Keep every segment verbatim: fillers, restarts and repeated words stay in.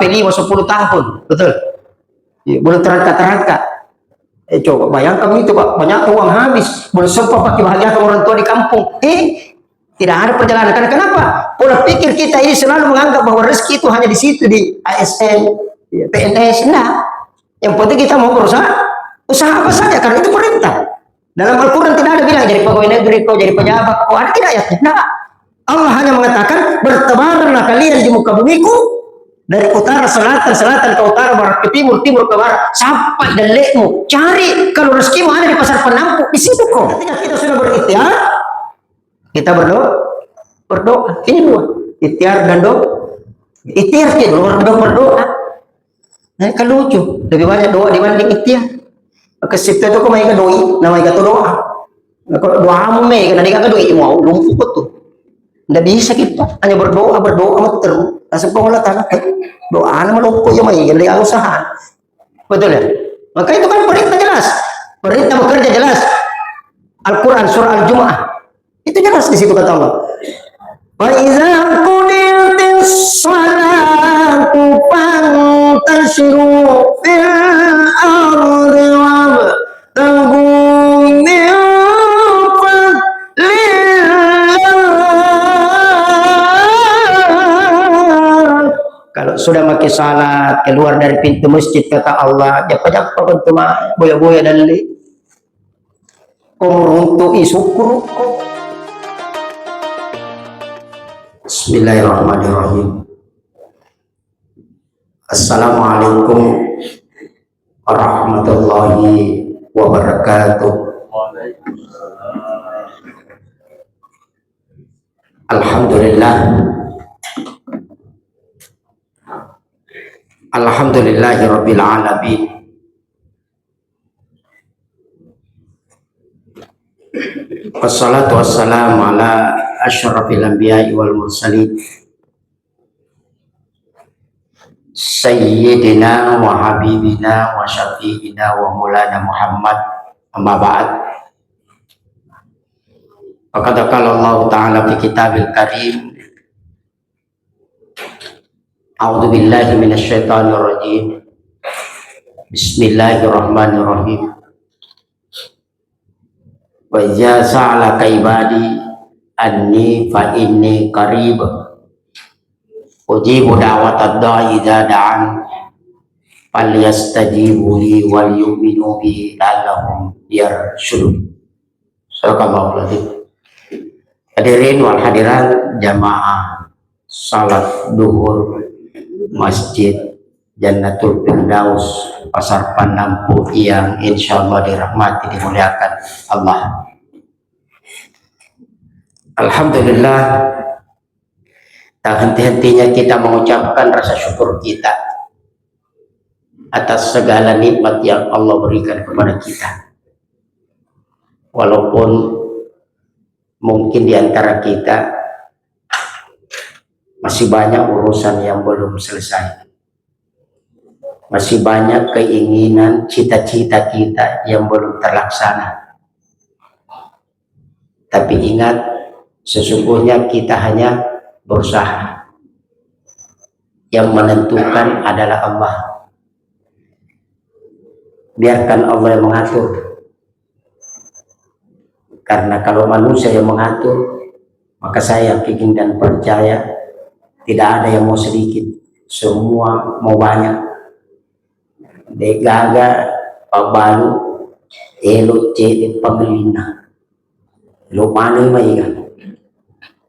P lima sepuluh tahun, betul? Iya, belum terangkat-terangkat. Eh, coba bayangkan itu, Pak, banyak uang habis, belum sempat pakai bahagiakan orang tua di kampung. Eh, tidak ada perjalanan. Karena kenapa? Pola pikir kita ini selalu menganggap bahwa rezeki itu hanya di situ, di A S N, ya, P N S. Enggak. Yang penting kita mau berusaha, usaha apa saja, karena itu perintah. Dalam Al-Quran tidak ada bilang jadi pegawai negeri, kau jadi pejabat, kau ada tidak ya? Tidak. Allah hanya mengatakan, bertebarlah kalian di muka bumiku, dari utara, selatan, selatan ke utara, barat ke timur, timur ke barat, sampai dellekmu. Cari, kalau rezekimu ada di pasar penampu, di situ kau. Ketika kita sudah berikhtiar, kita berdoa, berdoa. Ini dua, ikhtiar dan doa. Ikhtiar kita berdoa, berdoa. Nah, kan lucu, lebih banyak doa dibanding ikhtiar. Maka situ itu kau maega doi, nama maega tu doa. Nah, kalau doamu mega, nanti kagak doi mau lumpuh tu. Ndak bisa kita, hanya berdoa, berdoa muter. Langsung kau Allah Ta'ala, eh, doa nama loko ya maega, nanti kagak usaha. Betul ya? Maka itu kan perintah jelas. Perintah bekerja jelas. Al-Quran surah Al-Jumu'ah. Itu jelas di situ kata Allah. Wa idza qudiyatis shalatu fantashiru fil ardi wabtaghu min fadlillah. Kalau sudah maki salat, keluar dari pintu masjid, kata Allah, jappa-jappa bentuk ma-, boya-boya dalli. Ko muruntu'i sukkuru'. Bismillahirrahmanirrahim. Assalamualaikum warahmatullahi wabarakatuh. Alhamdulillah. Alhamdulillahi rabbil alamin. Wassalatu wassalamu ala asyrafil anbiya'i wal mursalin, sayyidina wa habibina wa syafi'ina wa maulana Muhammad, amma ba'd. Faqad qala Allahu ta'ala fi kitabil karim, a'udzu billahi minasy syaithanir rajim. Bismillahirrahmanirrahim. Wa idza sa'alaka ibadi anni fa inni qarib, ujibu da'watad da'i idza da'an, falyastajibu li wal yu'minu bi la'allahum yarsyudun. Sadaqallahul adzim. Hadirin wal hadirat jamaah salat duhur Masjid Jannatul Firdaus Pasar Panampu yang insyaallah dirahmati, dimuliakan Allah. Alhamdulillah, tak henti-hentinya kita mengucapkan rasa syukur kita atas segala nikmat yang Allah berikan kepada kita. Walaupun mungkin di antara kita masih banyak urusan yang belum selesai. Masih banyak keinginan, cita-cita kita yang belum terlaksana. Tapi ingat, sesungguhnya kita hanya berusaha. Yang menentukan adalah Allah. Biarkan Allah yang mengatur. Karena kalau manusia yang mengatur, maka saya yakin dan percaya tidak ada yang mau sedikit. Semua mau banyak. De'gaga pabbalu, elo cede pangelinna. Lo manu mai kan.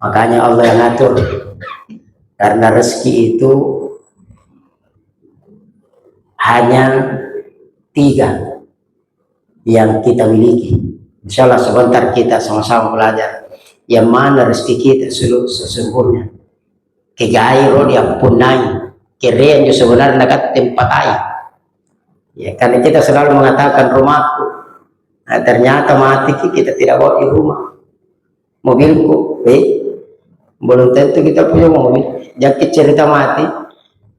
Makanya Allah yang ngatur. Karena rezeki itu hanya tiga yang kita miliki. Insya Allah sebentar kita sama-sama belajar yang mana rezeki kita selu-, sesungguhnya. Kegai ro diappunnai, kerean jo sebenarnya kan tempatai. Ya, karena kita selalu mengatakan rumahku. Nah, ternyata mati ki-, kita tidak bawa di rumah. Mobilku, eh, belum tentu kita punya mobil. Jangan cerita mati.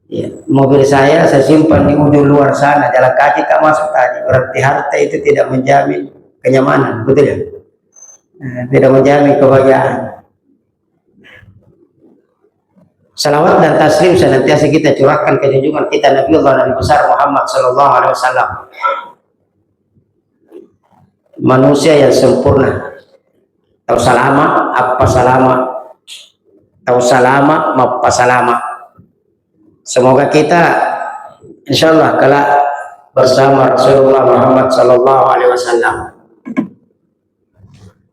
Ya, mobil saya saya simpan di ujung luar sana, jalan kaki tak masuk tadi. Berarti harta itu tidak menjamin kenyamanan, betul ya? Eh, tidak menjamin kebahagiaan. Salawat dan taslim senantiasa kita curahkan ke junjungan kita Nabiullah Nabi besar Muhammad sallallahu alaihi wasallam. Manusia yang sempurna. Tau salama, appasalama. Tau salama, mappasalama. Semoga kita, insyaallah, kelak bersama Rasulullah Muhammad sallallahu alaihi wasallam.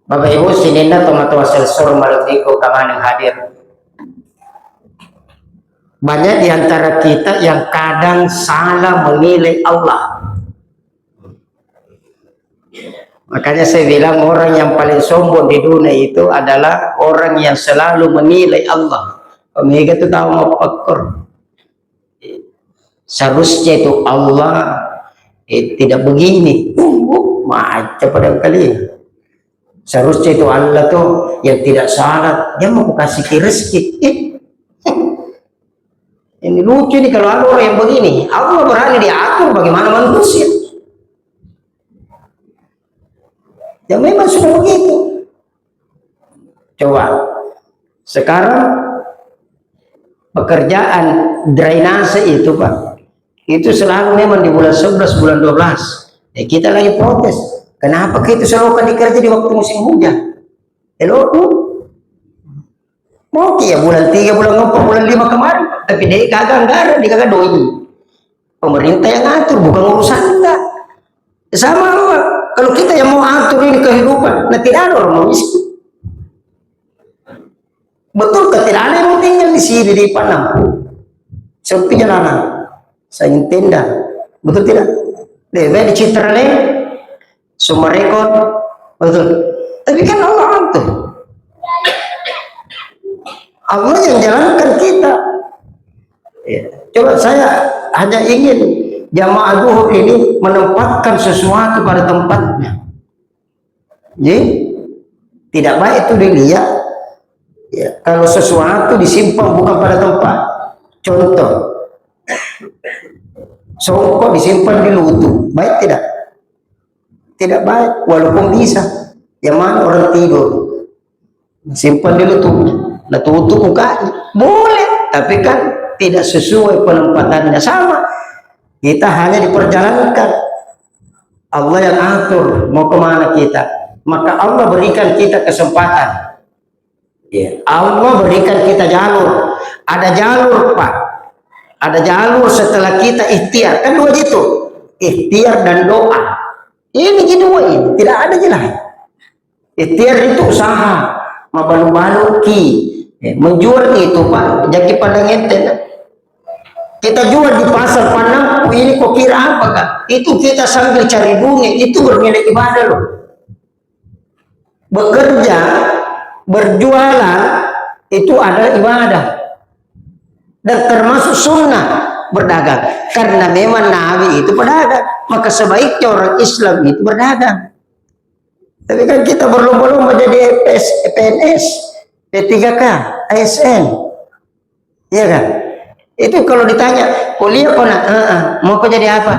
Bapak Ibu, sininna tomatoa selsor malebbiku kamaneng hadir. Banyak di antara kita yang kadang salah menilai Allah. Makanya saya bilang orang yang paling sombong di dunia itu adalah orang yang selalu menilai Allah. Pemega tu tahu mau pekor. Seharusnya itu Allah, eh, tidak begini. Uh, macam pada kali. Seharusnya itu Allah tuh yang tidak salah. Dia mau kasih rezeki. Eh. Ini lucu nih kalau ada orang yang begini. Allah berani diatur bagaimana manusia. Ya memang sudah begitu. Coba. Sekarang pekerjaan drainase itu, Pak, itu selalu memang di bulan sebelas, bulan dua belas. Eh, kita lagi protes. Kenapa itu selalu kan dikerja di waktu musim hujan? Eloku. Mau ki ya bulan tiga, bulan empat, bulan lima kemarin, tapi dia kagak anggaran, dia kagak doi. Pemerintah yang ngatur, bukan urusan kita. Sama Allah. Kalau kita yang mau atur ini kehidupan, nah tidak ada orang mau miskin. Betul kan? Tidak ada yang mau tinggal di sini di Panam. Sepi jalanan. Saya ingin tenda. Betul tidak? Deh, di Citra nih. Semua rekor. Betul. Tapi kan Allah atur. Allah yang jalankan kita. Ya. Coba saya hanya ingin jamaah duhur ini menempatkan sesuatu pada tempatnya. Jadi, tidak baik itu dilihat. Ya, kalau sesuatu disimpan bukan pada tempat. Contoh, songkok disimpan di lutu, baik tidak? Tidak baik, walaupun bisa. Yang mana orang tidur? Simpan dulu tuh. Nah, tutup mukanya. Boleh, tapi kan tidak sesuai penempatannya. Sama. Kita hanya diperjalankan. Allah yang atur mau kemana kita. Maka Allah berikan kita kesempatan. Ya, Allah berikan kita jalur. Ada jalur, Pak. Ada jalur setelah kita ikhtiar. Kan dua itu. Ikhtiar dan doa. Ini kedua ini. Tidak ada jalan. Ikhtiar itu usaha, mabalu-baluki. Eh, menjual itu, Pak, jaki pada ngeten. Kita jual di pasar Panampu ini, kok kira apa, Kak? Itu kita sambil cari dunia, itu bernilai ibadah loh. Bekerja, berjualan, itu adalah ibadah. Dan termasuk sunnah berdagang. Karena memang Nabi itu pedagang. Maka sebaiknya orang Islam itu berdagang. Tapi kan kita berlomba-lomba jadi P S, P N S, P tiga K, A S N. Iya kan? Itu kalau ditanya, "Kuliah kau nak?" "Heeh." "Mau kau jadi apa?"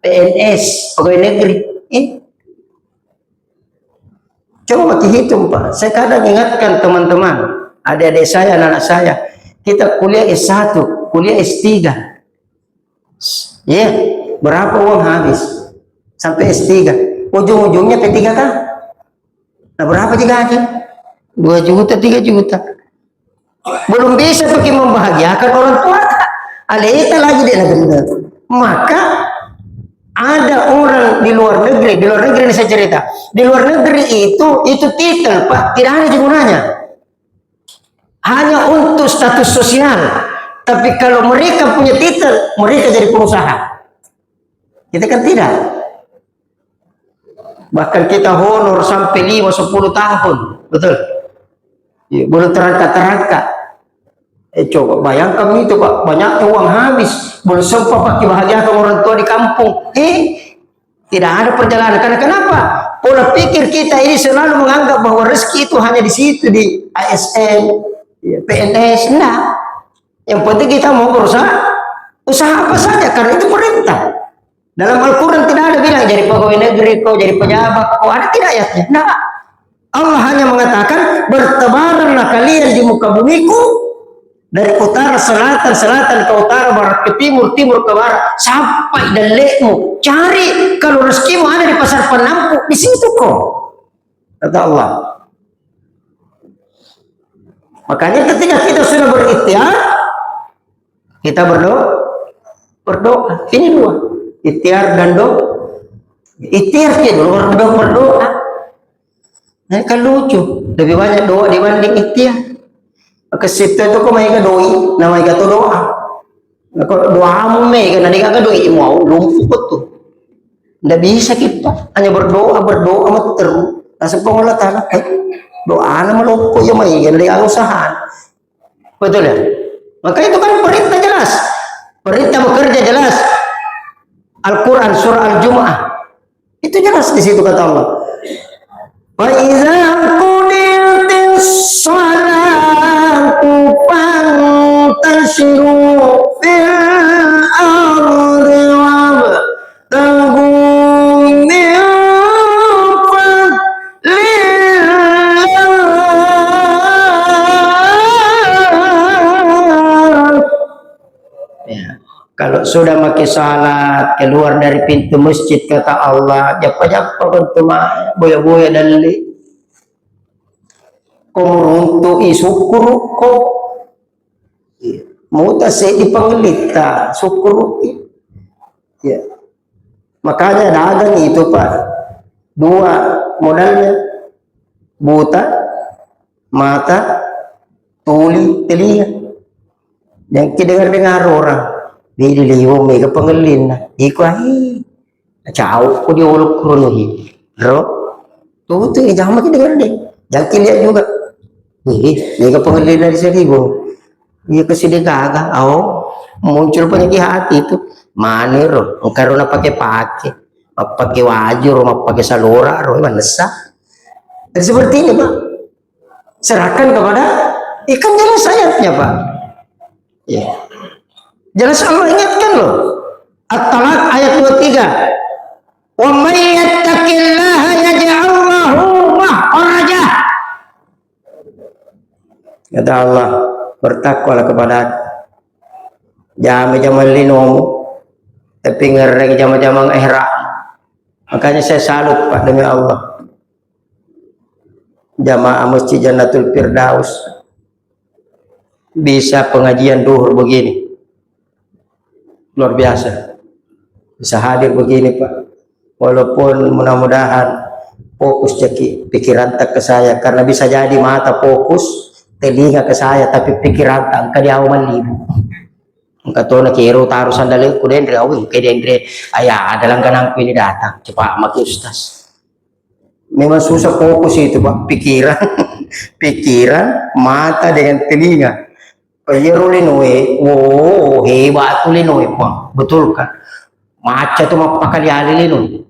"P N S, pegawai negeri." Eh? Coba mati hitung, Pak. Saya kadang ingatkan teman-teman, adik-adik saya, anak-anak saya, kita kuliah S satu, kuliah S tiga. Iya, berapa uang habis? Sampai S tiga. Ujung-ujungnya P tiga K. Nah, berapa digaji? Dua juta, tiga juta. Belum bisa pergi membahagiakan orang tua, Kak. Aleta lagi dia benar. Maka ada orang di luar negeri, di luar negeri ini saya cerita. Di luar negeri itu, itu titel, Pak, tidak ada gunanya. Hanya untuk status sosial. Tapi kalau mereka punya titel, mereka jadi pengusaha. Kita kan tidak. Bahkan kita honor sampai lima, sepuluh tahun. Betul? Iya, belum terangkat-terangkat. Eh, coba bayangkan itu, Pak. Banyaknya uang habis. Belum sempat pakai bahagiakan orang tua di kampung. Eh, tidak ada perjalanan. Karena kenapa? Pola pikir kita ini selalu menganggap bahwa rezeki itu hanya di situ, di A S N, ya, P N S. Enggak. Yang penting kita mau berusaha, usaha apa saja, karena itu perintah. Dalam Al-Quran tidak ada bilang, "Jadi pegawai negeri, kau jadi pejabat, kau ada," tidak ayatnya. Enggak. Allah hanya mengatakan, "Bertebaranlah kalian di muka bumiku, Dari utara selatan, selatan ke utara, barat ke timur, timur ke barat, sampai dalle'mu. Cari kalau rezekimu ada di pasar Penampu, di situ kok. Kata Allah. Makanya ketika kita sudah berikhtiar, kita berdoa. Berdoa. Ini dua. Ikhtiar dan doa. Ikhtiar ki dulu, baru berdoa. Nah, kan lucu. Lebih banyak doa dibanding ikhtiar. Maka situ itu kok maega doi, namaega to doa. Nah, kalau doamu mega, na degaga doimu, lumpuh tu. Ndak bisa kita. Hanya berdoa, berdoa, matteru. Naseng Allah Ta'ala, eh, doana maloppo ya maega, ndak ada usaha. Betul ya? Maka itu kan perintah jelas. Perintah bekerja jelas. Al-Quran, surah Al-Jumu'ah. Itu jelas di situ kata Allah. Fa iza qudiyatis shalatu fantashiru fil ardi wabtaghu min fadlillah. Ya. Kalau sudah maki salat, keluar dari pintu masjid, kata Allah, jappa-jappa kontu mae, boya-boya dalli. Ko muruntu'i, sukkuru'ko. Iya. Muta seddi pangellitta, sukkuru'i. Ya. Makanya dagang itu, Pak. Dua modalnya. Buta, mata, tuli, telinga. Jangki dengar-dengar orang. Di liwo mega pangellinna. Iko, ai. Cau ko di olok krono hi. Ro. Tuh, tuh, jama ki dengar deh. Jangki lihat juga. Ih, mega pangellinna di saliwo. Iya, kesini gaga. Oh, muncul penyakit hati itu. Mane ro, engka ro napake-pake. Mappake waju ro, mappake salora ro, manessa. Jadi seperti ini, Pak. Serahkan kepada, ikan jelas ayatnya, Pak. Iya. Jelas Allah ingatkan loh. At-Talaq ayat dua tiga. "Wa may yattaqillaha yaj'al lahu makhraja." Kata Allah, "Bertakwalah kepada Aku. Jama-jama linomu, tapi ngerreng jama-jama ihram." Makanya saya salut, Pak, demi Allah. Jamaah Masjid Jannatul Firdaus bisa pengajian duhur begini. Luar biasa. Bisa hadir begini, Pak. Walaupun mudah-mudahan fokus jaki pikiran tak ke saya, karena bisa jadi mata fokus, telinga ke saya, tapi pikiran tak engka di awal libu. Engka tona kero taruh sandalku denre, awi, engka denre. Ayah, ada langgananku ini datang. Cepat maki Ustaz. Memang susah fokus itu, Pak. Pikiran, pikiran, mata dengan telinga. Iyaro linoe, oh, hebat tu linoe, Pak. Betul kan? Maca tu mappakali-ali linoe.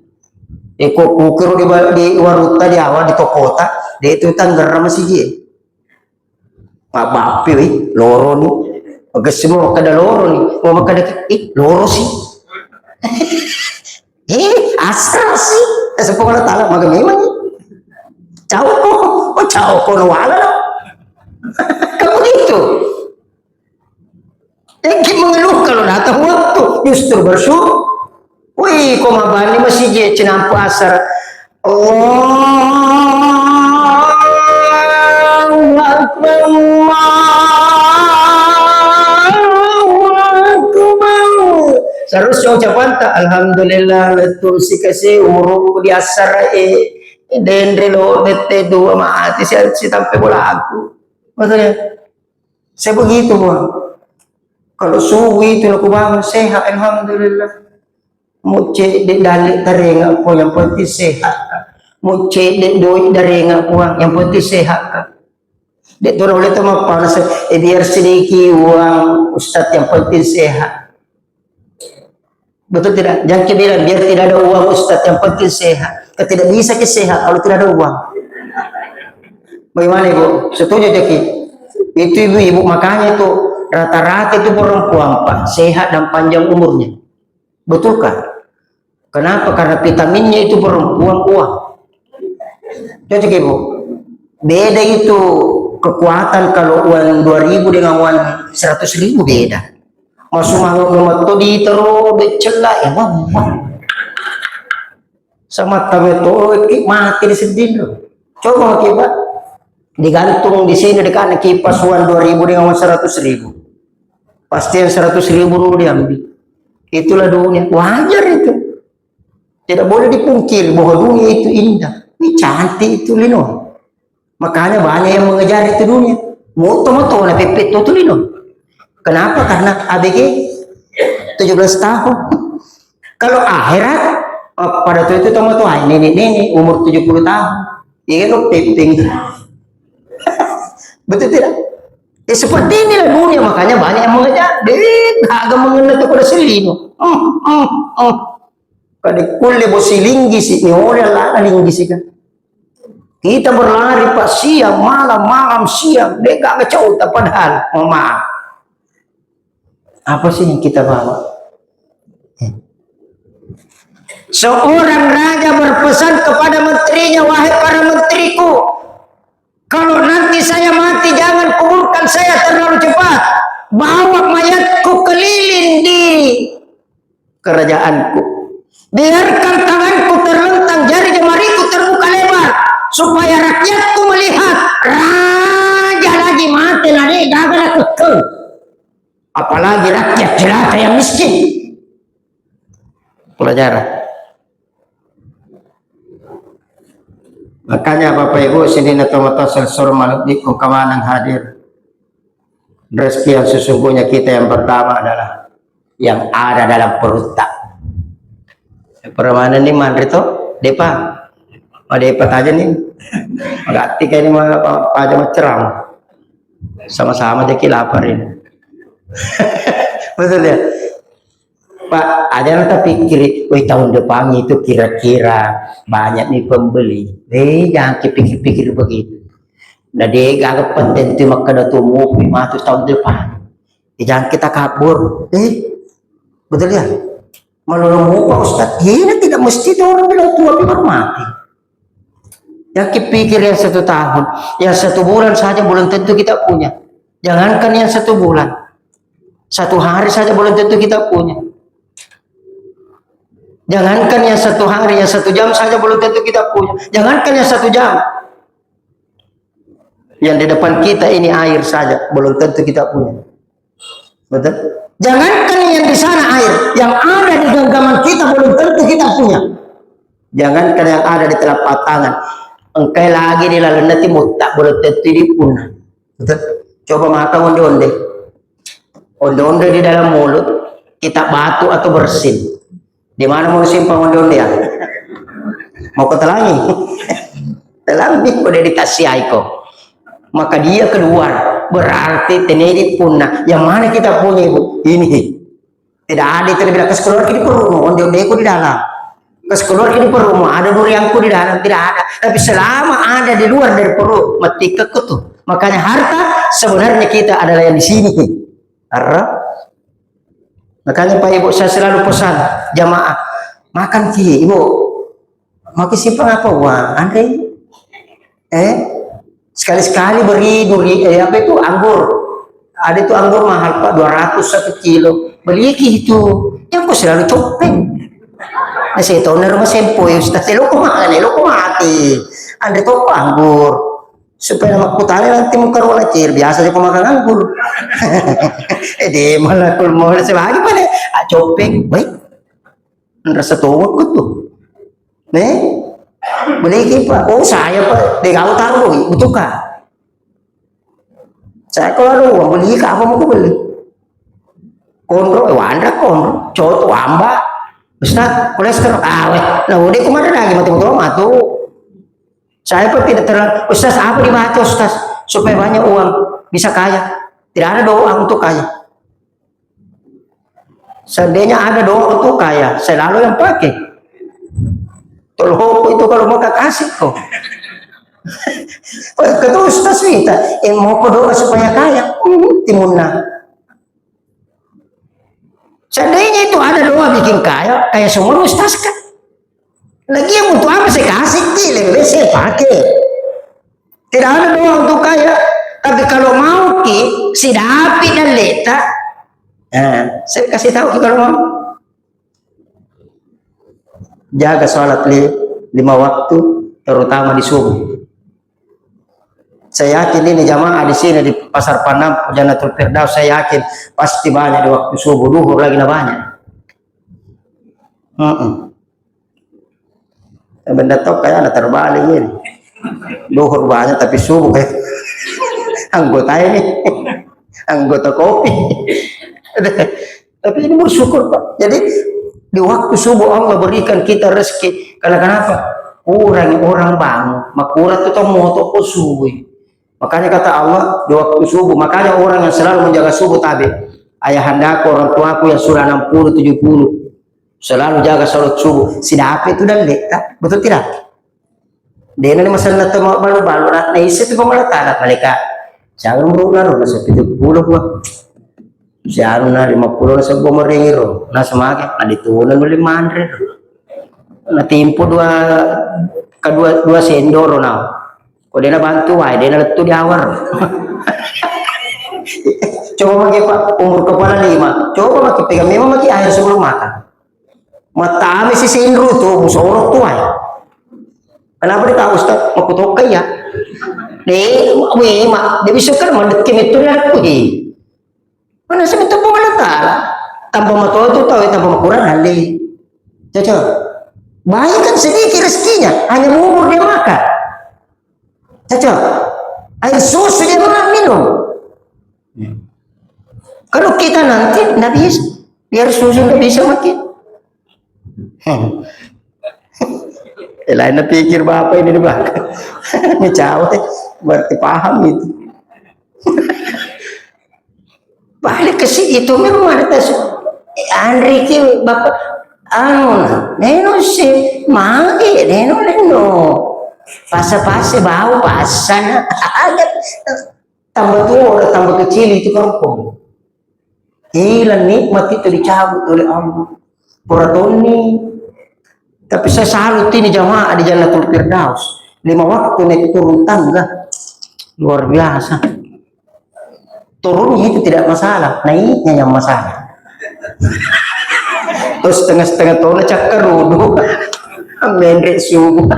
Eko kukiro di, di warutta di awal di tokota, de tu tanggerang masigi. Mabbappi, wih, loroni. Magessi mo makkeda loroni. Mo makkeda, ih, lorosi. Eh, asrasi. Eh, Puang Allah Ta'ala, maga memang. Cau ko, oh, cau ko, no wala, no. Kan begitu. Engki mengeluh kalau datang waktu, justru bersyukur. Wih, ko mabani masih je cinampu asar. Allahu Akbar, Allahu Akbar. Seharusnya ucapan tak, "Alhamdulillah, letu sikasi umurku di asar, eh, denre lo, dette dua mati, si, si tampe bolaku." Maksudnya, saya begitu, Bang. Kalau subuh itu aku bangun sehat, alhamdulillah. Mucce de dalle tarenga, Puang, yang penting sehat, Kak. Mucce de doi darenga, Puang, yang penting sehat, Kak. De to oleh to mappanas, eh, biar sedikit uang, Ustaz, yang penting sehat. Betul tidak? Jangan kita bilang, "Biar tidak ada uang, Ustaz, yang penting sehat." Kan tidak bisa ke sehat kalau tidak ada uang. Bagaimana, Ibu? Setuju, Jaki? Itu ibu-ibu, makanya itu rata-rata itu perempuan, Pak, sehat dan panjang umurnya. Betul kan? Kenapa? Karena vitaminnya itu perempuan, uang. Cocok, Ibu? Beda itu kekuatan kalau uang dua ribu dengan uang seratus ribu beda. Masumangeng memetto ditero beccella, eh, wah, wah. Samatta meto ki mati di sedding tu. Coba ki, Pak. Digantung di sini dekat kipas uang dua ribu dengan uang seratus ribu. Pasti yang seratus ribu dulu diambil. Itulah dunia. Wajar itu. Tidak boleh dipungkiri bahwa dunia itu indah. Ini cantik itu lino. Makanya banyak yang mengejar itu dunia. Moto-moto na pepet tu lino. Kenapa? Karena A B G tujuh belas tahun. Kalau akhirat, oh, pada tu itu tomo tuai nenek-nenek umur tujuh puluh tahun. Iya kan, pepeng. Betul tidak? Ya, seperti inilah dunia, makanya banyak yang mengejar. Deh, agak mengenai tu pada selino. Hmm, hmm, hmm. Kada kulle bosi linggisi, ni oleh Allah linggisi kan. Kita berlari, Pak, siang, malam, malam, siang. Deh, gak kecau, padahal, mohon maaf. Apa sih yang kita bawa? Seorang raja berpesan kepada menterinya, "Wahai para menteriku, kalau nanti saya mati, jangan kuburkan saya terlalu cepat. Bawa mayatku keliling di kerajaanku. Biarkan tanganku terlentang, jari jemariku terbuka lebar, supaya rakyatku melihat raja lagi mati, lari gagal aku." Apalagi rakyat jelata yang miskin. Pelajaran. Makanya Bapak Ibu, sini na tomatoa selsor malebbiku kawanang hadir. Rezeki yang sesungguhnya kita yang pertama adalah yang ada dalam perutta. Permana ni manre to? Depa. Oh, depa taja ni. Berarti kayak ini mah apa aja macam. Sama-sama jadi lapar ini. Betul ya? Pak, aja na tapikiri, "Weh, tahun depan itu kira-kira banyak nih pembeli." Eh, jangan kipikir-pikir begitu. Nah, deh, gak penting tu makkeda tu mupi matu tahun depan. Eh, jangan kita kabur. Eh, betul ya? Malolo mupa, Ustaz. Ini tidak mesti tu orang bilang tua pi baru mati. Yang kipikir yang satu tahun, yang satu bulan saja belum tentu kita punya. Jangankan yang satu bulan, satu hari saja belum tentu kita punya. Jangankan yang satu hari, yang satu jam saja belum tentu kita punya. Jangankan yang satu jam, yang di depan kita ini air saja belum tentu kita punya. Betul? Jangankan yang di sana air, yang ada di genggaman kita belum tentu kita punya. Jangankan yang ada di telapak tangan, engkai lagi di lalenna timutta belum tentu dipunna. Betul? Coba makan onde-onde. Onde-onde di dalam mulut, kita batuk atau bersin. Di mana mau simpan onde-onde ya? Mau kau telangi? Telangi, udah dikasih aiko. Maka dia keluar, berarti tenedi punna. Yang mana kita punya, Ibu? Ini. Tidak ada itu bilang, "Kas keluar di perutmu, onde-ondeku di dalam. Kas keluar di perutmu, ada durianku di dalam." Tidak ada. Tapi selama ada di luar dari perut, mati kekku tuh. Makanya harta sebenarnya kita adalah yang di sini. Arah. Makanya Pak Ibu, saya selalu pesan jamaah, makan ki, Ibu. Mau ki simpan apa uang? Andre? Eh? Sekali-sekali beri duri, eh, apa itu? Anggur. Ada itu anggur mahal, Pak, dua ratus satu kilo. Beli ki itu. Yang kau selalu copeng. Nah, saya tahu nerima sempo ya, Ustaz. Eh, lo kok makan, eh, lo kok mati. Andre toko anggur. Supaya nama kutanya nanti muka ruang kecil, biasa aja kau makan anggur. Eh, deh, malah kalau mau lagi pada, ah, copeng. Baik. Rasa tongok tuh. Nih, beli ki, Pak. Oh, saya, Pak. Deh, kau taruh, betul kah? Saya kalau ada uang, beli ki apa mau ku beli? Konro, eh, wandra konro. Coto, amba. Ustaz, kolesterol. Ah, weh. Nah, udah kemarin lagi mati-mati matu. Saya pun tidak terlalu, "Ustaz, apa dibaca, Ustaz, supaya banyak uang, bisa kaya?" Tidak ada doa untuk kaya. Seandainya ada doa untuk kaya, selalu yang pakai. Tolong itu kalau mau kasih kok. Kata Ustaz minta, "Eh, mau kau doa supaya kaya?" Hmm, timunna. Seandainya itu ada doa bikin kaya, kayak semua Ustaz kan. Lagi yang untuk apa saya kasih ki, lebih baik saya pakai. Tidak ada doa untuk kaya. Tapi kalau mau ki sidapi dalleta, eh, saya kasih tahu ki kalau mau. Jaga sholat li-, lima waktu, terutama di subuh. Saya yakin ini jamaah di sini di Pasar Panampu, Jannatul Firdaus, saya yakin pasti banyak di waktu subuh, duhur lagi na banyak. Heeh. Benda tau kayak ada terbalik ini. Duhur banyak tapi subuh kayak anggota ini, anggota kopi. Tapi ini bersyukur, Pak. Jadi di waktu subuh Allah berikan kita rezeki. Karena kenapa? Kurang orang bangun. Makurang tu tau moto ko subuh. Makanya kata Allah, di waktu subuh. Makanya orang yang selalu menjaga subuh tabe. Ayahandaku, orang tuaku yang sudah enam puluh, tujuh puluh. Selalu jaga salat subuh. Sidapi tu dalleta. Betul tidak? Dena ni masenna to balu-balu na, na isse tu Puang Allah Taala, malaikat. Siapa umurna ro? Nasa pitu pulo gua. Siapa na lima pulo nasa gua meringi ro. Nasa make, na dituna nuli manre ro. Na timpu dua, kedua, dua sendoro na. Ko dena bantu wae, dena lettu di awar. Coba maki Pak, umur kepala lima. Coba maki pegang memang maki air sebelum makan. Matami si sindru tu, musorok tu ai. Kenapa dia tahu Ustaz? Aku toka ya. Deh, memang, dia bisa kan mandek ke metu aku he. Mana sih minta Puang Allah Taala? Tanpa matoa tu tahu, tanpa makurang ahli. Cocok. Bayangkan sedikit rezekinya, hanya bubur dia makan. Cocok. Air susu dia makan minum. Kalau kita nanti nggak bisa, biar susu nggak bisa makin. Eh, lain pikir bapak ini nih, Pak. Ini cawe, berarti paham itu. Balik ke si itu memang ada tes. Eh, Andri ki bapak anu, neno si mage, neno, neno. Pasa-pasa bau, pasana. Tambah tua, tambah kecil itu kampung. Hilang nikmat itu dicabut oleh Allah. Pura tonni. Tapi saya salut ini jamaah di Jannatul Firdaus. Lima waktu naik turun tangga. Luar biasa. Turunnya itu tidak masalah, naiknya yang masalah. Terus setengah-setengah tahun cakkerudu. Menre subuh.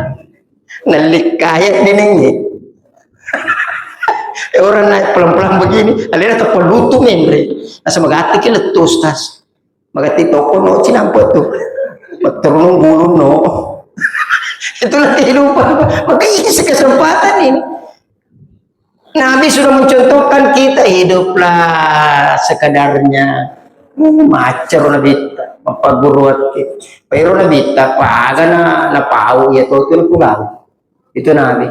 Nellik kaya denengnge. Eh, orang naik pelan-pelan begini, alena teppelutu menre. Asa magatti ki lettu, Ustaz. Magatti toko no cinampe tu. Turun bulung no. Itulah kehidupan. Maka ini kesempatan ini. Nabi sudah mencontohkan kita, hiduplah sekadarnya. Hmm, macero Nabitta, mappaguruakke. Pero Nabitta, apa aga na, napau, iya to, tu pulang. Itu Nabi.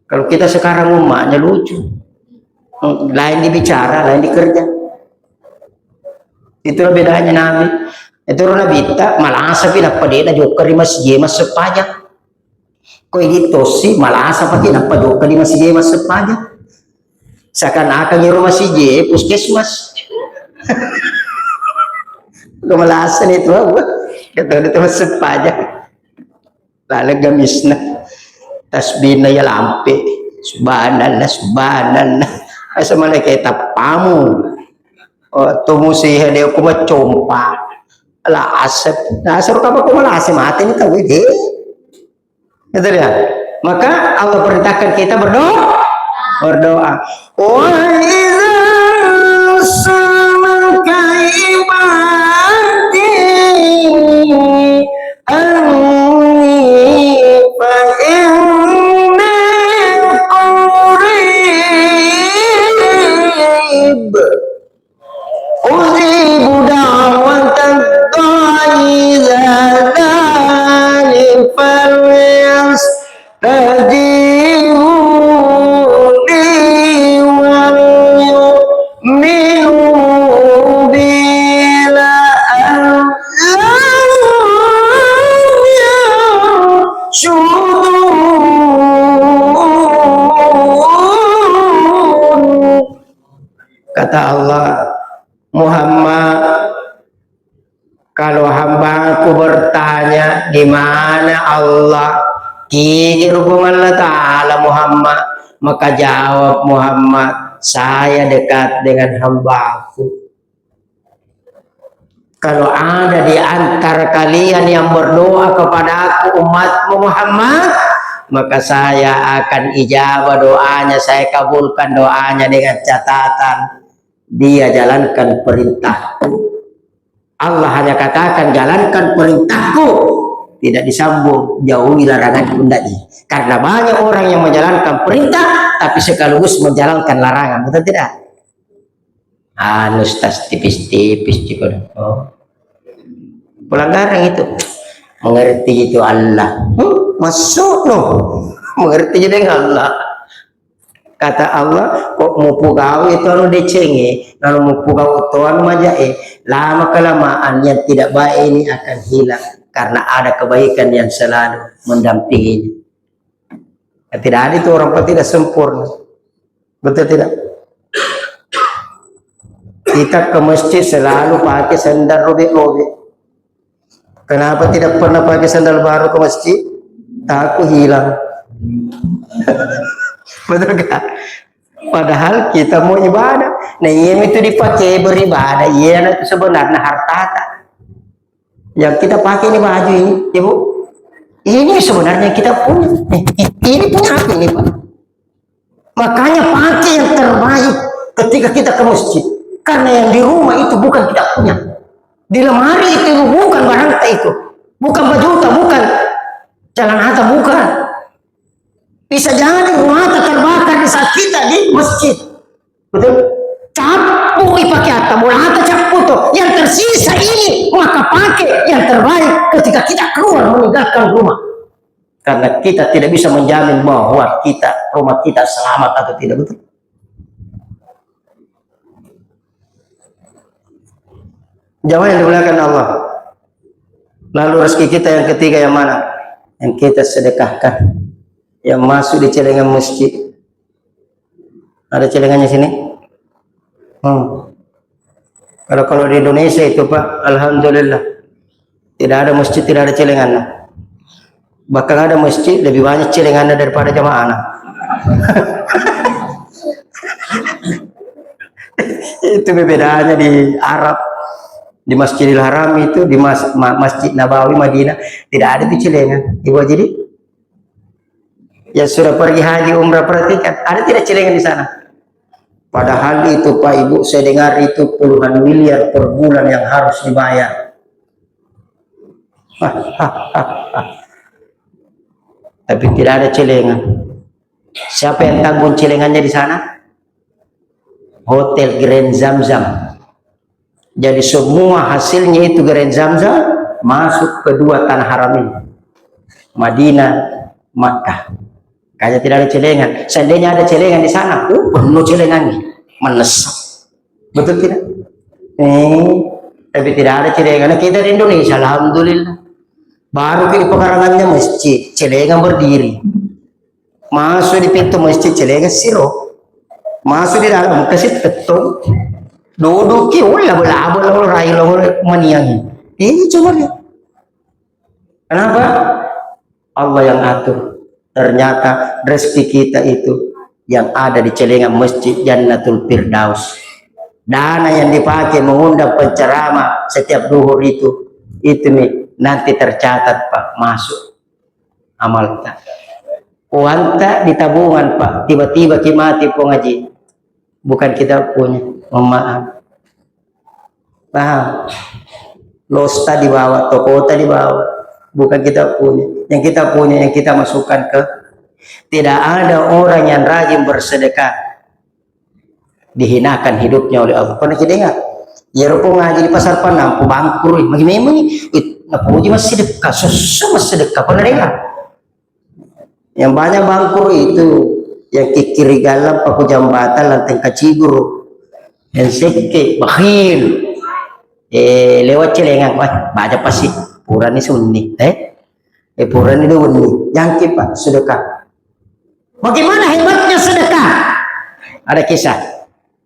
Kalau kita sekarang umatnya lucu. Hmm, lain dibicara, lain dikerja. Itulah bedanya Nabi. Itu Nabitta, malasa pi nappa de' najokka ri masjid, massepajang. Ko gitu si malasa pake nappa jokka di masjid massepajang. Seakan-akan iro masjid puskesmas. Ko malasa ni tu apa? Kata dia tu massepajang. Lalu gamisna. Tasbihna ya lampe. Subhanallah, subhanallah. Asa malaikat tappamu. Oh, tu musiha dia ku macompa. La asep. Nah, seru apa ku malasa mati ni tau deh. Gitu ya. Maka Allah perintahkan kita berdoa, berdoa. Wa idza sa'alaka ibadi anni fa inni qarib. Ujibu da'watad da'i idza da'ani falyastajibu li wal yu'minu bi la'allahum yarshudun. Kata Allah, Muhammad, kalau hambaku bertanya, "Di mana Allah?" Kigi rukung Allah Ta'ala, Muhammad. Maka jawab Muhammad, "Saya dekat dengan hambaku. Kalau ada di antara kalian yang berdoa kepadaku, umatmu Muhammad, maka saya akan ijabah doanya, saya kabulkan doanya dengan catatan dia jalankan perintahku." Allah hanya katakan, "Jalankan perintahku." Tidak disambung, "Jauhi laranganku." Tidak di. Karena banyak orang yang menjalankan perintah, tapi sekaligus menjalankan larangan. Betul tidak? Anu, Ustaz, tipis-tipis juga. Oh. Pelanggaran itu. Mengerti itu Allah. Hmm, masuk no. Mengerti jadi Allah. Kata Allah, "Kok mupugau itu anu decengi, lalu mupugau itu anu majae, lama kelamaan yang tidak baik ini akan hilang karena ada kebaikan yang selalu mendampinginya." Tidak ada itu orang pun tidak sempurna. Betul tidak? Kita ke masjid selalu pakai sandal robek-robek. Kenapa tidak pernah pakai sandal baru ke masjid? Takut hilang. Betul gak? Padahal kita mau ibadah. Nah, iya itu dipakai beribadah. Iya, nah, itu sebenarnya harta. Yang kita pakai ini baju ini, Ibu. Ini sebenarnya kita punya. Eh, eh, ini punya apa ini, Pak? Makanya pakai yang terbaik ketika kita ke masjid. Karena yang di rumah itu bukan kita punya. Di lemari itu bukan barang kita itu. Bukan baju kita, bukan celana kita, bukan. Bisa jadi rumah kita terbakar di saat kita di masjid. Betul? Cappu pakai atta, bola atta cappu tuh. Yang tersisa ini, maka pakai yang terbaik ketika kita keluar meninggalkan rumah. Karena kita tidak bisa menjamin bahwa kita, rumah kita selamat atau tidak, betul? Jamaah yang dimuliakan Allah. Lalu rezeki kita yang ketiga yang mana? Yang kita sedekahkan. Yang masuk di celengan masjid. Ada celengannya sini? Hmm. Kalau, kalau di Indonesia itu, Pak, alhamdulillah. Tidak ada masjid, tidak ada celengannya. Bahkan ada masjid lebih banyak celengannya daripada jamaahnya. Itu bedanya di Arab. Di Masjidil Haram itu, di mas-, ma-, Masjid Nabawi Madinah, tidak ada itu celengan. Ibu jadi, yang sudah pergi haji umrah, perhatikan, ada tidak celengan di sana? Padahal itu, Pak Ibu, saya dengar itu puluhan miliar per bulan yang harus dibayar. Tapi tidak ada celengan. Siapa yang tanggung celengannya di sana? Hotel Grand Zamzam. Jadi semua hasilnya itu Grand Zamzam masuk ke dua tanah haram ini. Madinah, Makkah. Kayaknya tidak ada celengan. Seandainya ada celengan di sana, uh, penuh celengannya. Menesak. Betul tidak? Eh, tapi tidak ada celengan. Nah, kita di Indonesia, alhamdulillah. Baru ke di pekarangannya masjid, celengan berdiri. Masuk di pintu masjid, celengan siro. Masuk di dalam, kasih tettong. Duduk ki, ulah bela-bela, ulah rai, ulah maniang. Ini coba lihat. Kenapa? Allah yang atur. Ternyata rezeki kita itu yang ada di celengan masjid Jannatul Firdaus. Dana yang dipakai mengundang penceramah setiap duhur itu, itu nih nanti tercatat, Pak, masuk amalta. Uangta di tabungan, Pak, tiba-tiba ki mati, Pong Haji. Bukan kita punya, mohon maaf. Paham? Losta dibawa, tokota dibawa. Bukan kita punya. Yang kita punya, yang kita masukkan ke. Tidak ada orang yang rajin bersedekah dihinakan hidupnya oleh Allah. Pernah kita dengar? Ya, rupung ngaji di pasar Panampu, bangkrut. Bagi memang, it-, napuji masih sedekah, susah masih sedekah. Pernah dengar? Yang banyak bangkrut itu, yang kikiri galang paku jambatan lanteng kaciburu. Yang sekke, bakhil. Eh, lewat celengan, wah, baca pasti. Purani sunni, eh? Eh, purani dua ni. Jangki, Pak, sedekah. Bagaimana hebatnya sedekah? Ada kisah.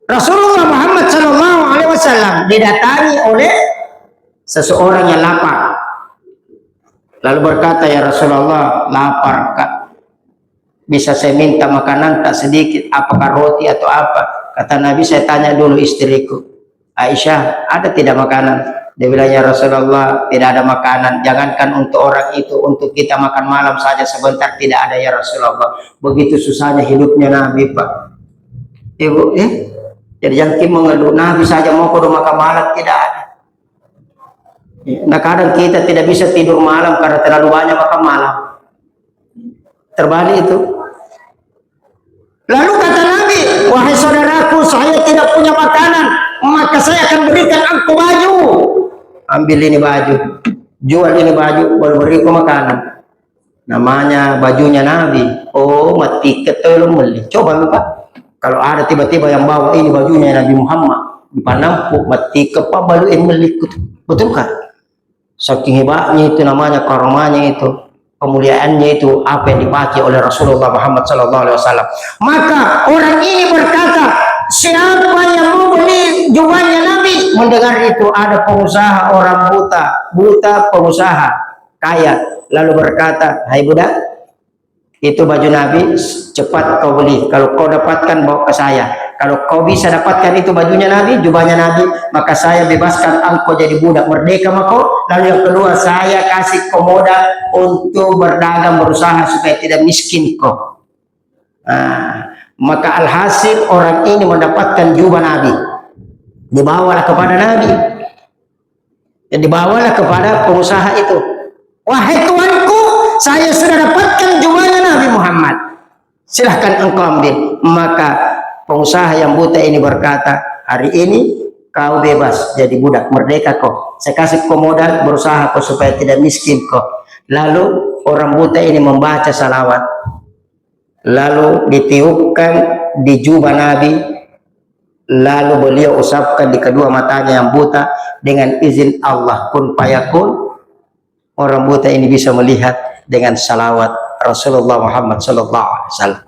Rasulullah Muhammad Shallallahu Alaihi Wasallam didatangi oleh seseorang yang lapar. Lalu berkata, "Ya Rasulullah, lapar, Kak." Bisa saya minta makanan tak sedikit, apakah roti atau apa? Kata Nabi, "Saya tanya dulu istriku, Aisyah, ada tidak makanan?" Dia bilang, "Ya Rasulullah, tidak ada makanan. Jangankan untuk orang itu, untuk kita makan malam saja sebentar tidak ada, ya Rasulullah." Begitu susahnya hidupnya Nabi, Pak. Ibu, eh? Jadi jangan kita mengeluh, Nabi saja mau kudu makan malam tidak ada. Nah, kadang kita tidak bisa tidur malam karena terlalu banyak makan malam. Terbalik itu. Lalu kata Nabi, "Wahai saudaraku, saya tidak punya makanan, maka saya akan berikan engkau baju." Ambil ini baju, jual ini baju, baru beri kau makanan. Namanya bajunya Nabi. Oh, mati ketolong beli. Coba lu, Pak. Kalau ada tiba-tiba yang bawa ini bajunya Nabi Muhammad, dipanampu, mati ke Pak, balu yang beli. Betul kan? Saking hebatnya itu, namanya karamahnya itu, kemuliaannya itu, apa yang dipakai oleh Rasulullah Muhammad sallallahu alaihi wasallam. Maka orang ini berkata, "Siapa yang mau beli jubahnya Nabi?" Mendengar itu ada pengusaha orang buta, buta pengusaha kaya, lalu berkata, "Hai budak, itu baju Nabi, cepat kau beli. Kalau kau dapatkan, bawa ke saya. Kalau kau bisa dapatkan itu bajunya Nabi, jubahnya Nabi, maka saya bebaskan engkau jadi budak merdeka mako. Lalu yang kedua, saya kasih kau modal untuk berdagang, berusaha supaya tidak miskin kau." Nah, maka alhasil orang ini mendapatkan jubah Nabi. Dibawalah kepada Nabi. Dan dibawalah kepada pengusaha itu. "Wahai tuanku, saya sudah dapatkan jubahnya Nabi Muhammad. Silahkan engkau ambil." Maka pengusaha yang buta ini berkata, "Hari ini kau bebas jadi budak merdeka kau. Saya kasih kau modal, berusaha kau supaya tidak miskin kau." Lalu orang buta ini membaca salawat. Lalu ditiupkan di jubah Nabi, lalu beliau usapkan di kedua matanya yang buta, dengan izin Allah, kun fayakun, orang buta ini bisa melihat dengan salawat Rasulullah Muhammad sallallahu alaihi wasallam.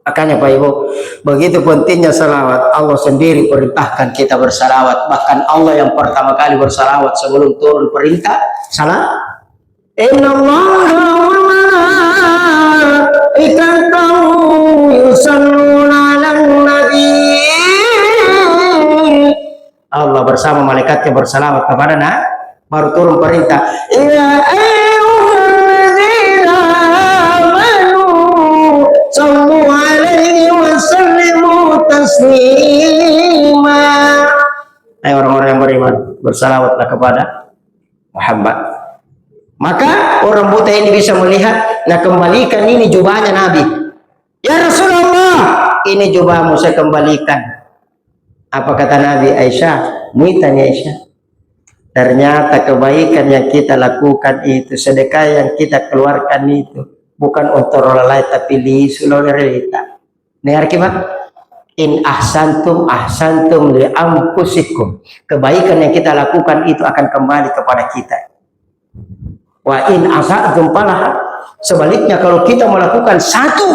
Makanya, Pak Ibu, begitu pentingnya salawat. Allah sendiri perintahkan kita bersalawat. Bahkan Allah yang pertama kali bersalawat sebelum turun perintah salat. Innallaha wa malaikatahu yusalluna 'alan nabi. Allah bersama malaikatnya bersalawat kepada Nabi. Baru turun perintah, "Ya ayyuhalladzina amanu sallu 'alaihi wa sallimu taslima." Hai orang-orang yang beriman, bersalawatlah kepada Muhammad. Maka orang buta ini bisa melihat, nah, kembalikan ini jubahnya Nabi. "Ya Rasulullah, ini jubahmu saya kembalikan." Apa kata Nabi? "Aisyah, muitani Aisyah. Ternyata kebaikan yang kita lakukan itu, sedekah yang kita keluarkan itu, bukan untuk orang lain, tapi lisu lo rita." Dengar ki, Pak. "In ahsantum, ahsantum li anfusikum." Kebaikan yang kita lakukan itu akan kembali kepada kita. "Wa in asa'tum falaha." Sebaliknya, kalau kita melakukan satu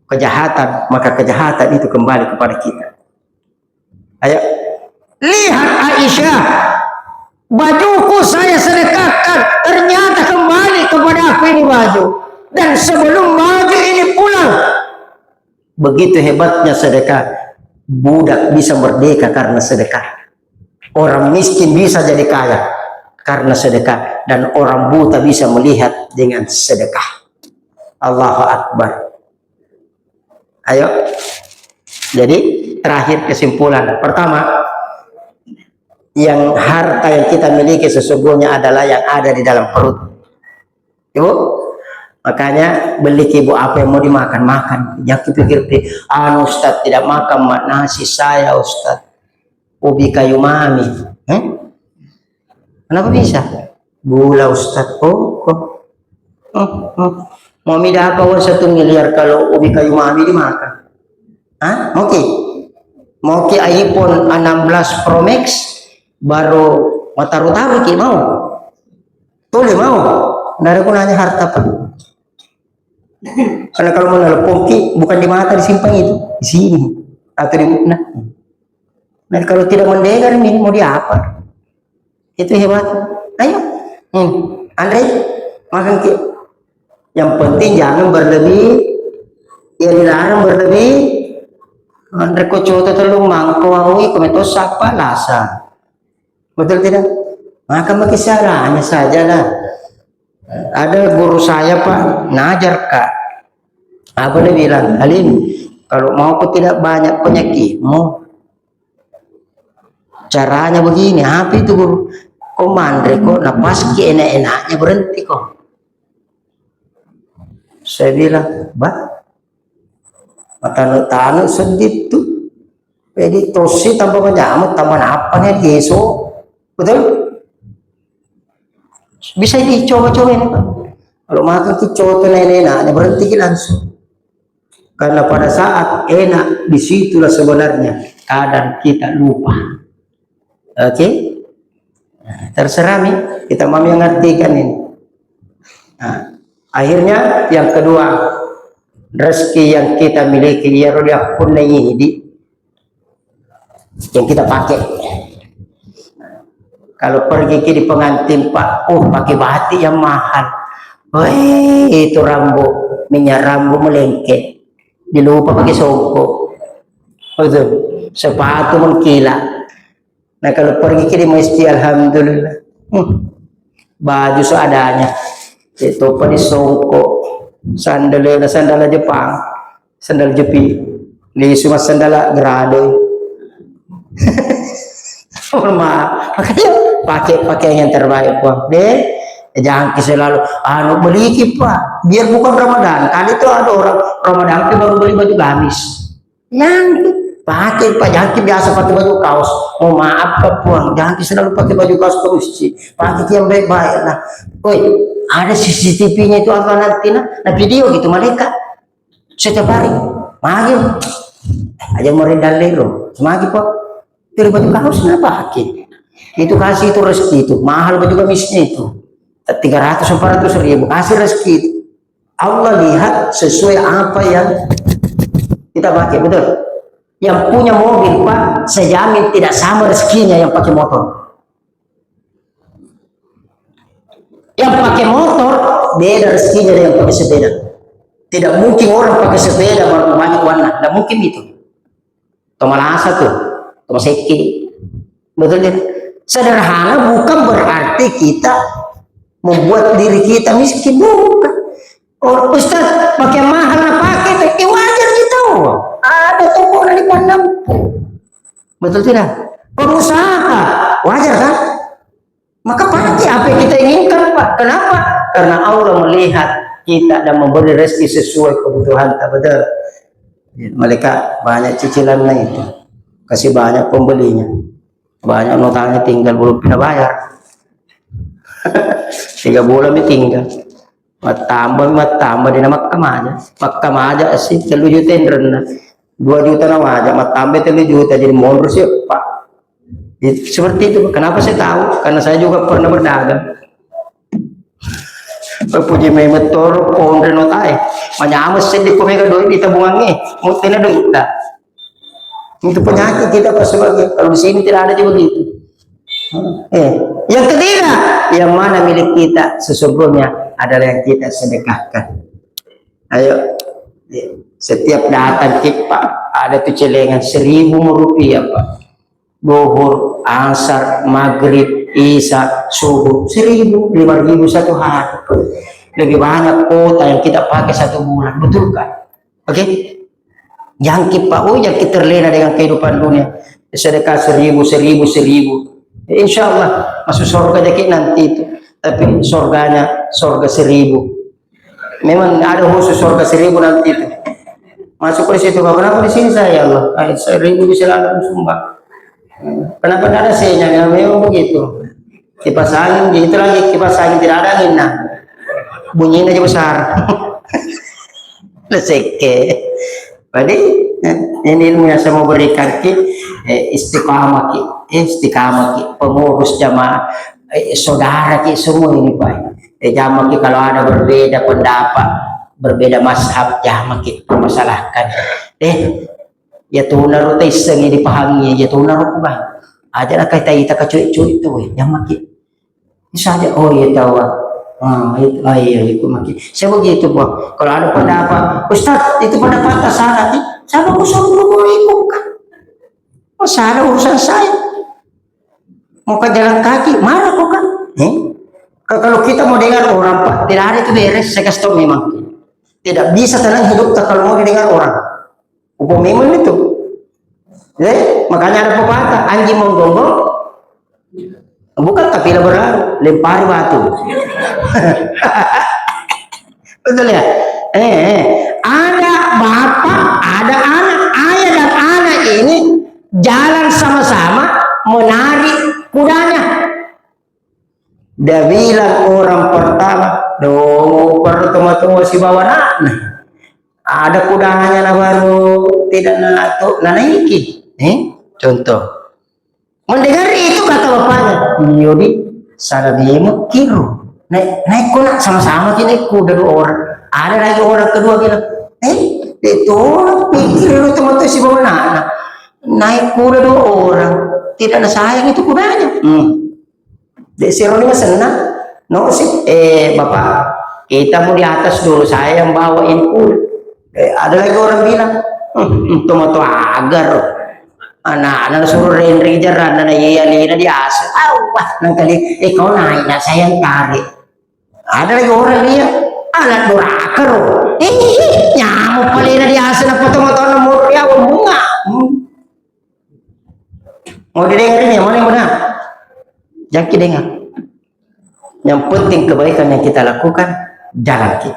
kejahatan, maka kejahatan itu kembali kepada kita. Ayo, lihat Aisyah, "Bajuku saya sedekahkan, ternyata kembali kepada aku ini baju. Dan sebelum baju ini pulang." Begitu hebatnya sedekah. Budak bisa merdeka karena sedekah. Orang miskin bisa jadi kaya karena sedekah. Dan orang buta bisa melihat dengan sedekah. Allahu Akbar. Ayo. Jadi, terakhir, kesimpulan. Pertama, yang harta yang kita miliki sesungguhnya adalah yang ada di dalam perut. Ibu, makanya beli ki, Ibu, apa yang mau dimakan, makan. Jangan pikir, "Anu, Ustaz, tidak makan mak nasi saya, Ustaz. Ubi kayu mami." Eh? Kenapa bisa? "Gula, Ustaz." Oh, kok. Oh, oh. Mau mida apa, Wan, satu miliar kalau ubi kayu mami dimakan? Hah? Mau ki? Mau ki iPhone enam belas Pro Max baru mataru-taru ki, mau? Tuli mau? Nggak ada gunanya harta, Pak. Karena kalau mau nelpon ki, bukan di mata disimpan itu, di sini. Atau di, nah. Nah, kalau tidak mendengar ini mau diapa? Itu hebat. Ayo. Hmm. Andre, makan ki. Yang penting jangan berlebih, Iya dilarang berlebih. Rekko coto tellung mangko aui, ko meto sappa lasa. Betul tidak? Maka maki caranya sajalah. Ada guru saya, Pak, ngajar, Kak. Apa dia bilang, "Alim, kalau mau kau tidak banyak penyakitmu, caranya begini." "Apa itu, Guru?" "Kau manre kok, napaski enak-enaknya, berhenti kok." Saya bilang, "Bah, matanu-tanu sedih tuh." Jadi tosi tambah banyak, tambah apa nih, Yesu? Betul? Bisa dicoba-coba ini, Pak. Kalau makan ki coto enak-enaknya, berhenti ki langsung. Karena pada saat enak, disitulah sebenarnya kadang kita lupa. Oke? Nah, terserah nih, kita mau mengartikan ini. Nah, akhirnya yang kedua, rezeki yang kita miliki, iyaro diakkunna ini di yang kita pakai. Kalau pergi ki di pengantin, Pak, oh, pakai batik yang mahal. Weh, itu rambu, minyak rambu melengket. Dilupa pakai songkok. Betul. Sepatu mengkilap. Nah, kalau pergi ki di masjid, alhamdulillah. Hmm. Baju seadanya. Itu pa di songkok. Sandalnya, sandal Jepang. Sandal jepi. Lisu mas sandala gerado. Mohon maaf. Makanya pakai pakaian yang terbaik, Puang. Deh, jangan ki selalu, anu, beli ki, Pak. Biar bukan Ramadan. Kali itu ada orang Ramadan, tapi baru beli baju gamis. Yang pakai, Pak, jangan ki biasa pakai baju kaos. Mohon maaf, Pak, Puang. Jangan ki selalu pakai baju kaos terus, Ci. Pakai ki yang baik-baik lah. Woi, ada C C T V-nya itu apa nanti, nah? Nah, video gitu, malaikat. Setiap hari, magi aja mori dalero, magi, Pak. Dari baju kaos napa haki? Itu kasih itu rezeki itu, mahal baju gamisnya itu. Tiga ratus, empat ratus ribu, kasih rezeki itu. Allah lihat sesuai apa yang kita pakai, betul? Yang punya mobil, Pak, saya jamin tidak sama rezekinya yang pakai motor. Yang pakai motor beda rezekinya dengan yang pakai sepeda. Tidak mungkin orang pakai sepeda baru banyak warna, tidak mungkin itu. Tomalasa tuh, tomaseki. Betul tidak? Sederhana bukan berarti kita membuat diri kita miskin, bukan. Oh, Ustaz, pakai mahal na pakai tuh, eh, wajar gitu. Ada toko di Panampu. Betul tidak? Pengusaha, wajar kan? Maka pasti apa yang kita inginkan, Pak. Kenapa? Karena Allah melihat kita dan memberi rezeki sesuai kebutuhan, tak betul? Mereka banyak cicilannya itu. Kasih banyak pembelinya. Banyak notanya tinggal belum pernah bayar. Tiga bulan mi tinggal. Mattamba, mattamba di Makka maja. Makka maja sih, tellu juta enrenna. Dua juta na maja, mattamba tellu juta, jadi monro sih, Pak. Jadi, seperti itu. Kenapa saya tahu? Karena saya juga pernah berdagang. Puji memettor, pondre notae. Manyameng seddi ko mega doi di tabungangnge, muttena doitta. Itu penyakit kita, Pak, sebagai, kalau di sini tidak ada juga begitu. Eh, yang ketiga, yang mana milik kita sesungguhnya adalah yang kita sedekahkan. Ayo, setiap datang ki, Pak, ada tuh celengan seribu rupiah, Pak. Duhur, asar, maghrib, isya, subuh, seribu, lima ribu satu hari. Lebih banyak kuota yang kita pakai satu bulan, betul kan? Oke? Jangki, Pak, oh, jangki terlena dengan kehidupan dunia. Sedekah seribu, seribu, seribu. Insya Allah masuk surga jaki nanti itu. Tapi surganya surga seribu. Memang ada khusus surga seribu nanti itu. Masuk ke situ, "Kenapa di sini saya, ya Allah? Seribu bisa lalu sumbang." Kenapa tidak ada C-nya? Ya, memang begitu. Kipas angin, itu lagi kipas angin tidak ada anginna. Bunyinya aja besar. Rezeki. Jadi, eh, ini ilmu yang saya mau berikan ki, eh, istiqamah ki, eh, istiqamah ki, pengurus jamaah, eh, saudara ki, semua ini, Pak. Eh, jamaah ki, kalau ada berbeda pendapat, berbeda mazhab, jamaah ki, permasalahkan. Eh, ya tunaro taissengi dipahangi, ya tunaro kubang. Aja lah kita, kita kecuit-cuit tuh, eh, jamaah ki. Saja, oh iya, tawa. Ah, itu, ah, iya, ikut makin. Saya begitu, Pak. Kalau ada pendapat, "Ustaz, itu pendapat tak salah." Ih, siapa aku suruh ngomong ikut, kan? Oh, salah urusan saya. Mau ke jalan kaki, marah kok, kan? Eh? Ka-, kalau kita mau dengar orang, Pak, tidak ada itu beres, saya kasih tahu memang. Tidak bisa tenang hidup tak kalau mau didengar orang. Upo memang itu. Eh, makanya ada pepatah, anjing menggonggong, bukan tapi berlalu, lempari batu. Betul ya? Eh, eh. Ada bapak, ada anak, ayah dan anak ini jalan sama-sama menarik kudanya. Dia bilang orang pertama, "Dongo perlu toma-toma sibawa anakna. Ada kudanya na baru tidak na tu, na naiki." Eh, contoh. Mendengar itu kata bapaknya, "Iyo di, salah memang kiro. Naik, naik kok nak sama-sama ki naik kuda dua orang." Ada lagi orang kedua bilang, "Eh, itu orang pikir lu teman-teman sibawa anakna. Naik kuda dua orang, tidak na sayang itu kudanya." Hmm. Dek sironi masenna, no sih, eh, Bapak, kita mau di atas dulu, saya yang bawa ini kuda. Eh, ada lagi orang bilang, "Hmm, itu mau tuh agar. Anak-anak suruh rendri jaran, anak iya lina di asu. Awah, nang kali, eh, kau naik, nak saya yang tarik." Ada lagi orang dia, "Anak duraka, ro. Eh, nyamuk paling di asu, nak foto-foto nomor dia, bunga." Hmm. Mau didengar ini, yang mana yang benar? Jangan ki dengar. Yang penting kebaikan yang kita lakukan, jalan ki.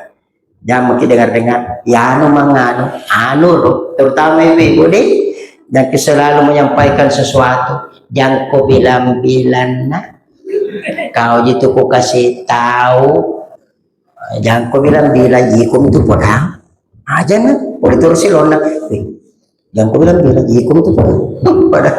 Jangan ki dengar-dengar, ya anu manganu, anu ro, terutama ibu-ibu deh, jangan ki selalu menyampaikan sesuatu, jangan ko bilang-bilang, nah. Kau jitu ku kasih tahu, jangan ko bilang-bilang, iko itu podang. Aja nah, boleh terus si lona. Eh, jangan ko bilang-bilang, iko itu podang. Pada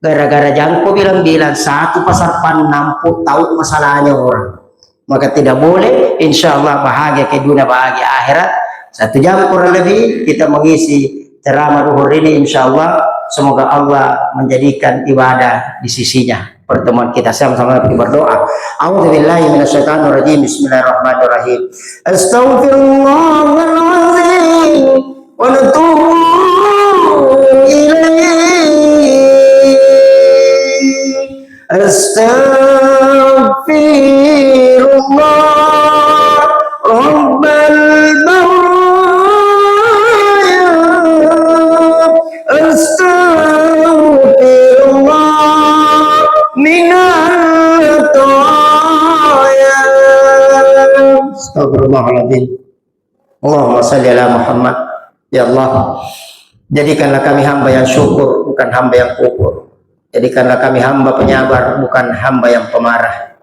gara-gara jangan ko bilang-bilang, satu pasar panampu tahu masalahnya orang. Maka tidak boleh, insya Allah bahagia ke dunia, bahagia akhirat. Satu jam kurang lebih kita mengisi ceramah duhur ini, insya Allah. Semoga Allah menjadikan ibadah di sisinya. Pertemuan kita sama-sama berdoa. A'udzubillahi minasyaitonirrajim. Bismillahirrahmanirrahim. Astaghfirullahaladzim. Wa natubu ilaih. Astaghfirullah Rabbal baraya. Astaghfirullah minal khataya. Astagfirullahaladzim. Allahumma salli ala Muhammad. Ya Allah, jadikanlah kami hamba yang syukur, bukan hamba yang kufur. Jadikanlah kami hamba penyabar, bukan hamba yang pemarah.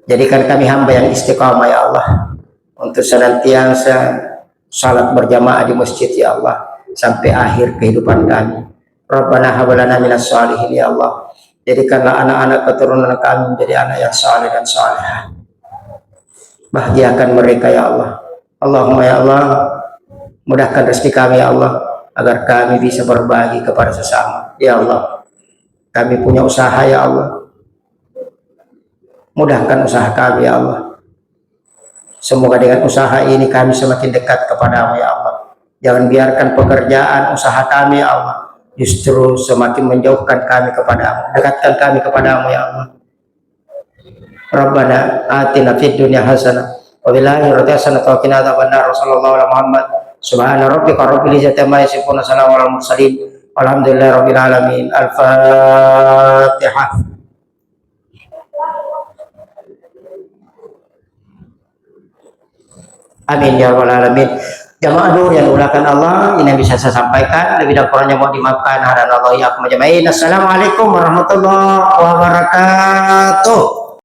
Jadikan kami hamba yang istiqamah, ya Allah, untuk senantiasa salat berjamaah di masjid, ya Allah, sampai akhir kehidupan kami. Rabbana hab lana minas shalihin, ya Allah. Jadikanlah anak-anak keturunan kami menjadi anak yang saleh dan salehah. Bahagiakan mereka, ya Allah. Allahumma, ya Allah, mudahkan rezeki kami, ya Allah, agar kami bisa berbagi kepada sesama. Ya Allah, kami punya usaha, ya Allah. Mudahkan usaha kami, ya Allah. Semoga dengan usaha ini kami semakin dekat kepadamu, ya Allah. Jangan biarkan pekerjaan usaha kami, ya Allah, justru semakin menjauhkan kami kepadamu. Dekatkan kami kepadamu, ya Allah. Rabbana atina fid dunya hasanah wa fil akhirati hasanah wa qina adzabannar. Wa sallallahu ala Muhammad. Subhana rabbika rabbil izzati amma yasifun. Wa salamun alal mursalin. Walhamdulillahi rabbil alamin. Al-Fatihah. Amin ya rabbal alamin. Jamaah nur yang dimuliakan Allah, ini yang bisa saya sampaikan. Lebih dan kurangnya mohon dimaafkan. Hadanallahu iyyakum ajmain. Assalamualaikum warahmatullahi wabarakatuh.